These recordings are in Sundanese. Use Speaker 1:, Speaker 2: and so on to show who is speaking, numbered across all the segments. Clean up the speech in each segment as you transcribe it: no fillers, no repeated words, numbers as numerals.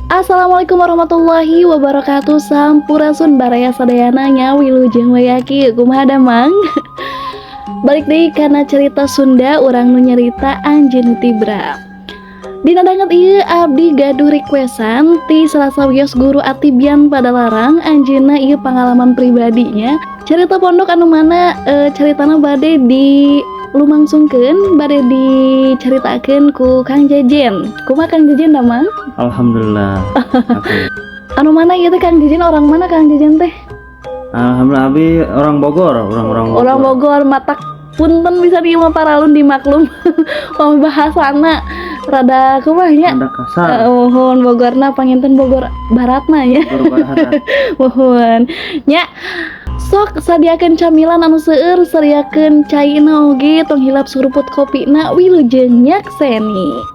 Speaker 1: Assalamualaikum warahmatullahi wabarakatuh. Sampurasun baraya sadayana nya, wilujeng wayaki. Kumaha damang? Balik deui kana Cerita Sunda, urang nu nyarita Anjeun Tibra. Dina danget ieu abdi gaduh requestan ti salah sawios guru At-Tibyan Padalarang. Anjeunna ieu pengalaman pribadinya, cerita pondok anu mana ceritana bade di lumangsungkeun, bade dicaritakeun ku Kang Jejen. Kumaha, Kang Jejen, damang?
Speaker 2: Alhamdulillah. Oke.
Speaker 1: Anu mana ieu teh, Kang Jejen? Orang mana Kang Jejen teh?
Speaker 2: Alhamdulillah, abi orang Bogor, orang-orang Bogor.
Speaker 1: Orang Bogor. Matak punten bisa di mah paralun dimaklum mau bahasana rada kumaha nya.
Speaker 2: Rada kasar.
Speaker 1: Muhun, Bogorna panginten Bogor Baratna ya.
Speaker 2: Bogor Barat.
Speaker 1: Muhun nya, sok sadiakeun camilan anu seueur, sadiakeun caina oge, tong hilap suruput kopina. Wilujeng nyakseni.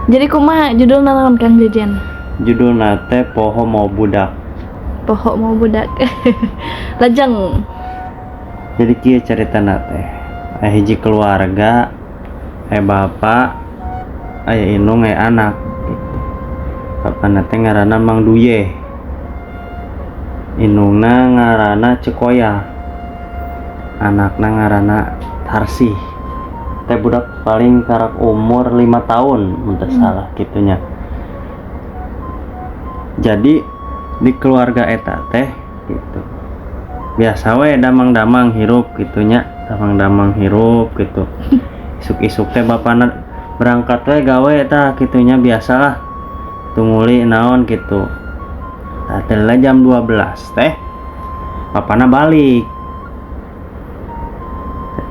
Speaker 1: Jadi kumaha, judulna naon, Kang Jejen?
Speaker 2: Judulna teh Poho Mawa Budak.
Speaker 1: Poho Mawa Budak. Lajeng.
Speaker 2: Jadi kieu caritana teh. Aya hiji keluarga, aya bapak, aya indung, aya anak gitu. Bapana teh ngaranna Mang Duye. Indungna ngaranna Cekoya. Anakna ngaranna Tarsih. Teh budak paling karak umur 5 tahun mun teu salah gitunya. Jadi di keluarga eta teh gitu. Biasa we damang-damang hirup gitunya, damang-damang hirup gitu. Isuk-isuk teh bapana berangkat we gawe tah gitunya, biasalah. Tunguli naon gitu. Tah teh jam 12 teh bapana balik.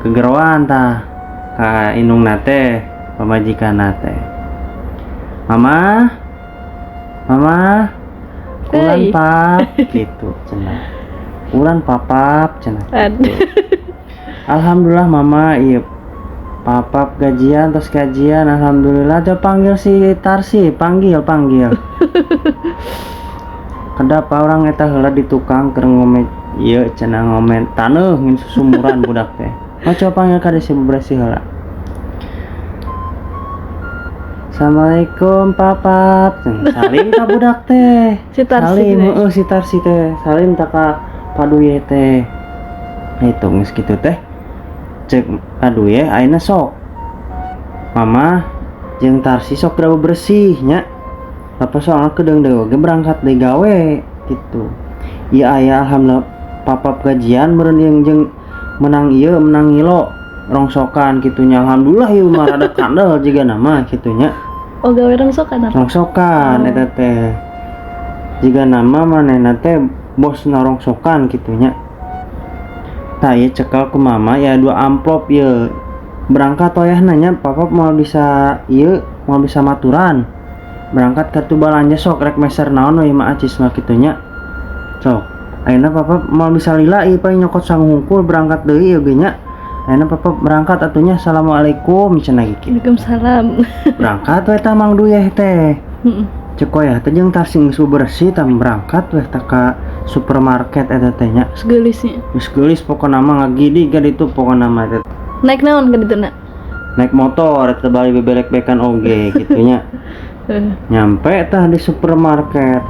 Speaker 2: Kegeroan tah ka indungna teh, pamajikanna teh. "Mama, Mama, kulan
Speaker 1: Euy.
Speaker 2: pap," gitu cenah. "Kulan papap," cenah.
Speaker 1: Aduh.
Speaker 2: Gitu. "Alhamdulillah, Mama, iya papap gajian, terus gajian, alhamdulillah. Coba panggil si Tarsi, panggil, panggil." Kedapa orang eta heula di tukang keur ngomen ieu cenah, ngomen taneuh ngin susumuran budak teh. Oh, coba panggil ka si bebersih heula. "Assalamualaikum, papap." Salim ka budak teh.
Speaker 1: Si Tarsi
Speaker 2: Salim,
Speaker 1: teh.
Speaker 2: Heeh, si Tarsi teh. Salim tak ka Paduye teh. Itu geus kitu teh. Cek Paduye, "Ayeuna sok. Mama jeung Tarsi sok geura bebersih nya. Bapak soalnya kedeung deui oge berangkat deui gawe gitu. Ieu aya alhamdulillah papap gajian meureun jeung jeung menang ieu menang ngilo rongsokan gitunya, alhamdulillah ieu mah rada kandel jiga nama gitunya."
Speaker 1: Oh, gawe rongsokan apa?
Speaker 2: Rongsokan.
Speaker 1: Oh.
Speaker 2: Eta teh jiga nama manehna teh bosna rongsokan gitunya. Tah, ieu cekel ku Mama ya dua amplop ieu, berangkat toyah nanya papa mau bisa ieu, mau bisa maturan berangkat kartu balanja, sok rek meser naon we mah acis mah kitunya. Sok ayeuna papa mau bisa lila ieu, paling nyokot sangu hungkul, berangkat deui ieu ge nya. Ayeuna papa berangkat atunya, assalamualaikum," cenah kitu.
Speaker 1: Waalaikumsalam.
Speaker 2: Berangkat we tah Mang Duyeh teh. Cek ya teh jeung tas geus bersih tah, berangkat we tah ka supermarket eta teh nya.
Speaker 1: Gelisnya.
Speaker 2: Geus geulis pokona mah, ngagidig ka ditu pokona mah teh.
Speaker 1: Naik naon ka dituna?
Speaker 2: Naik motor eta, bali bebelek-bekan oge gitu nya. Nyampe tah di supermarket,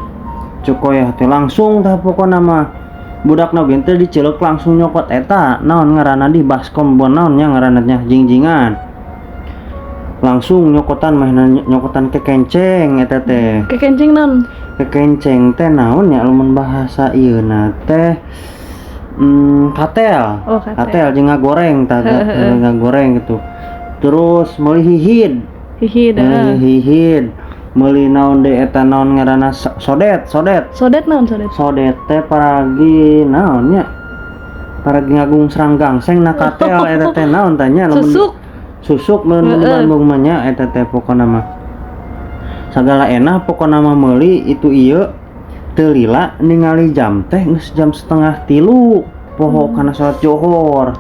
Speaker 2: Cukoyah teh langsung tah pokona mah budakna oge teh dicelek, langsung nyokot eta naon ngaranna di baskom bon naon nya ngaranna nya, jingjingan, langsung nyokotan mah, nyokotan kekenceng eta teh.
Speaker 1: Kekenceng naon?
Speaker 2: Kekenceng teh naon ya, lamun bahasa ieu na teh katel.
Speaker 1: Oh, katel.
Speaker 2: Katel jeung ngagoreng tah, ngagoreng gitu, terus meuli hihid.
Speaker 1: Hihid.
Speaker 2: Meuli hihid, meuli naon deui eta, naon ngaranna, sodet, sodet.
Speaker 1: Sodet naon sodet?
Speaker 2: Sodet teh paragi naon nya, paragi ngagung serang gangseng na katel eta teh, naon tanya lamun
Speaker 1: Susuk.
Speaker 2: Susuk mun di Bandung mah nya eta teh. Pokona mah sagala enak pokona mah meuli itu ieu. Teu lila ningali jam teh geus jam 2.30, poho kana salat Johor.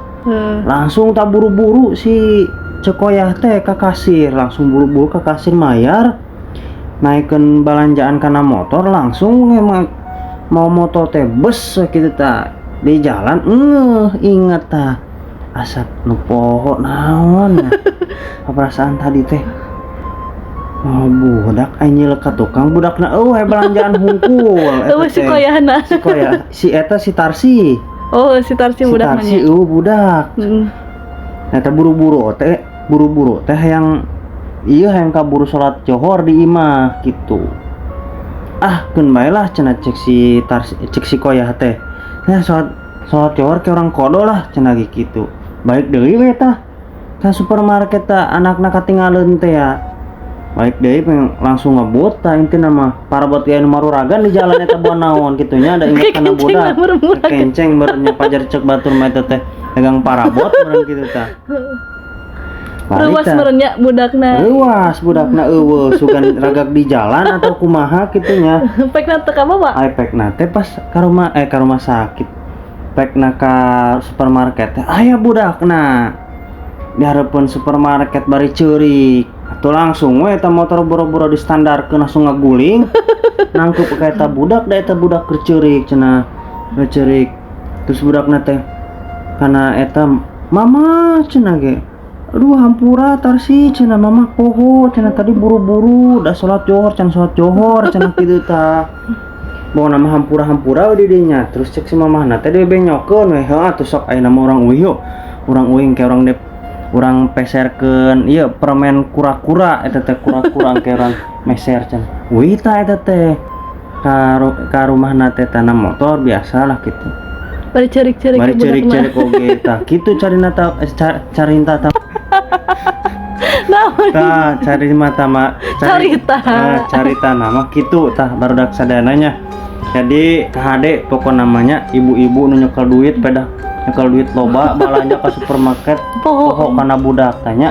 Speaker 2: Langsung tak buru-buru si Cekoyah teh ke kasir, langsung buru-buru ke kasir mayar, naikkan belanjaan karena motor, langsung emang mau motor teh bus gitu ta di jalan, inget ta asa nu poho naon ya perasaan tadi teh. Oh, budak aing nyilek ka tukang, budakna euweuh, belanjaan hungkul eta.
Speaker 1: Euweuh si
Speaker 2: Teh.
Speaker 1: koyahna.
Speaker 2: Si koya, si eta, si Tarsi.
Speaker 1: Oh, si Tarsi
Speaker 2: Si
Speaker 1: budak
Speaker 2: Tarsi
Speaker 1: nanya.
Speaker 2: Euweuh budak. Eta buru-buru teh, buru-buru teh yang iya hayang kaburu salat johor di imah gitu. Ah, keun bae lah cenah, cek si Tarsi, cek si koyah teh. Nah, salat salat johor ke urang qodho lah cenah gitu. Balik deui we tah ka supermarket tah, anakna katinggalin teh ya. Balik deui pengen langsung ngebut tah, intina mah parabot ge anu maruragan di jalan eta buah naon kitu nya, ada inget kana
Speaker 1: Kekenceng
Speaker 2: budak.
Speaker 1: murmuragan.
Speaker 2: Kenceng meureun nya, pajar cek batur mah eta teh dagang parabot meureun kitu tah. Balik
Speaker 1: Reuwas
Speaker 2: tah.
Speaker 1: meureun nya budakna.
Speaker 2: Reuwas budakna, euweuh, sugan ragak di jalan atau kumaha kitu nya.
Speaker 1: Pekna teu kabawa.
Speaker 2: Ai pekna teh pas ka rumah, eh, ka rumah sakit. Pekna ka supermarket teh aya budakna. Di hareupeun supermarket bari ceurik. Atuh langsung we eta motor boro-boro distandarkeun, langsung ngaguling. Nangkep ka eta budak, da eta budak keur ceurik cenah. Keur ceurik. Terus budakna teh kana eta, "Mama," cenah ge. "Aduh, hampura Tarsi," cenah, "mama poho," cenah, "tadi buru-buru dah salat johor, can salat johor," cenah kitu tah. Bawa nama hampura-hampura we di dinya. Terus cek si mamahna teh dibenyokeun we, heuh atuh sok ayeuna mah urang uih yuk. Urang uih ke urang dep urang peserkeun ieu permen kura-kura eta teh, kura-kura ke urang meser cenah. Uih tah eta teh ka rumahna teh tanah motor biasa lah gitu.
Speaker 1: Bari ceurik-ceurik
Speaker 2: Bari
Speaker 1: ke budakna.
Speaker 2: ceurik-ceurik oge tah kitu carina ta, carinta ta.
Speaker 1: Naon?
Speaker 2: Tah cari mata ma cari,
Speaker 1: Carita.
Speaker 2: Eh, carita nama kitu tah, barudak sadananya. Jadi KHD pokok namanya ibu-ibu nu nyekel duit, pedah nyekel duit loba balanja ke supermarket
Speaker 1: Poho.
Speaker 2: poho kana budak tanya.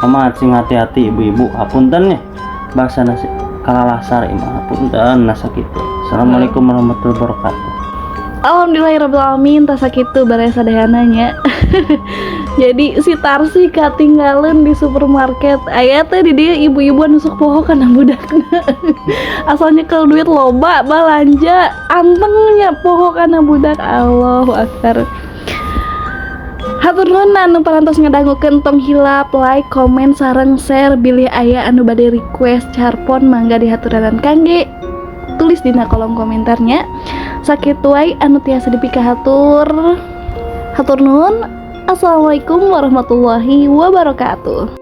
Speaker 2: Mama sing hati-hati ibu-ibu, hapunten nya bahasa nasi kalalasar imah, hapunten nasa kitu. Assalamualaikum warahmatullahi wabarakatuh.
Speaker 1: Alhamdulillahirobbilalamin, tah sakitu baraya sadayana nya. Jadi si Tarsi katinggalan di supermarket. Aya teh di dieu ibu-ibu anu sok poho kana budakna. Asal nyekel duit loba balanja anteng nya, poho kana budak. Allahu akbar. Hatur nuhun anu parantos ngadangukeun, tong hilap like, komen, sareng share. Bilih aya anu bade request carpon, mangga dihaturanan kangge tulis dina kolom komentarnya. Sakitu wae anu tiasa dipikahatur. Hatur nuhun. Assalamualaikum warahmatullahi wabarakatuh.